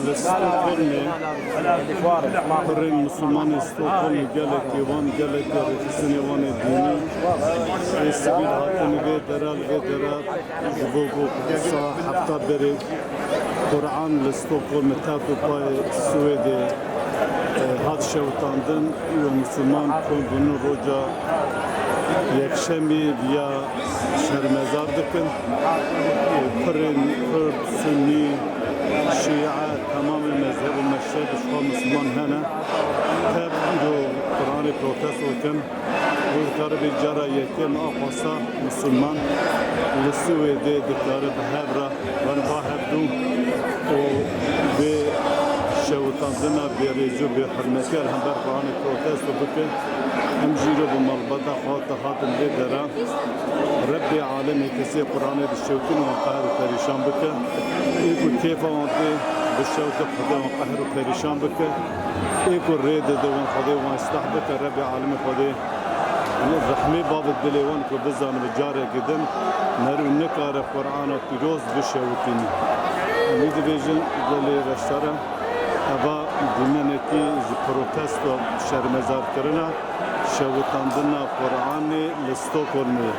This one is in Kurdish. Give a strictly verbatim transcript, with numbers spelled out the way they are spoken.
Li Stockholmê pirên Musulmanên Stockholmê gelekî wan, gelekî rêxistinê wan ê dînî ê sivîl hatin vê dera, li vê dera ji bo ku saet hefta berê Quran li Stockholmê, tevt û payê Swêdê, e, hat şewitandin. Û Musulman kom bûne roja Yekşemî viya şermezar dikin. Pirên Kurd, Sunnî, Şîe, temamê mezheb û meşreb ji xwe Musulman hene. Tev îro Quranê protesto dikin. Wê dikare bê cara yekem a xwesa Musulman li Swêdê dikare bi hev re wan ba hevdû û vê şewitandina bêrêz û bêhurmetî li hember Quranê protesto bike. Em jî îro bi malbata xwe dihatin vê dera. Rebbê alemê kesê Quranê dişewtin wan qehr û perîşan bike. Ê ku kêfa wan tê bişewtin, Xwedê wan qehr û perîşan bike. Ê ku rê dide wan, Xwedê wan îslah bike. Rebbê alemê Xwedê rehmê bavit dilê wan ku bizanin bi carekî din meriv nikare Qur'ana pîroz bişewitînî. Em ê dibêjin gelê beşdar e. Eva dîmenekî ji protesto şermezarkirina şewitandina Qur'anê li Stockholmê.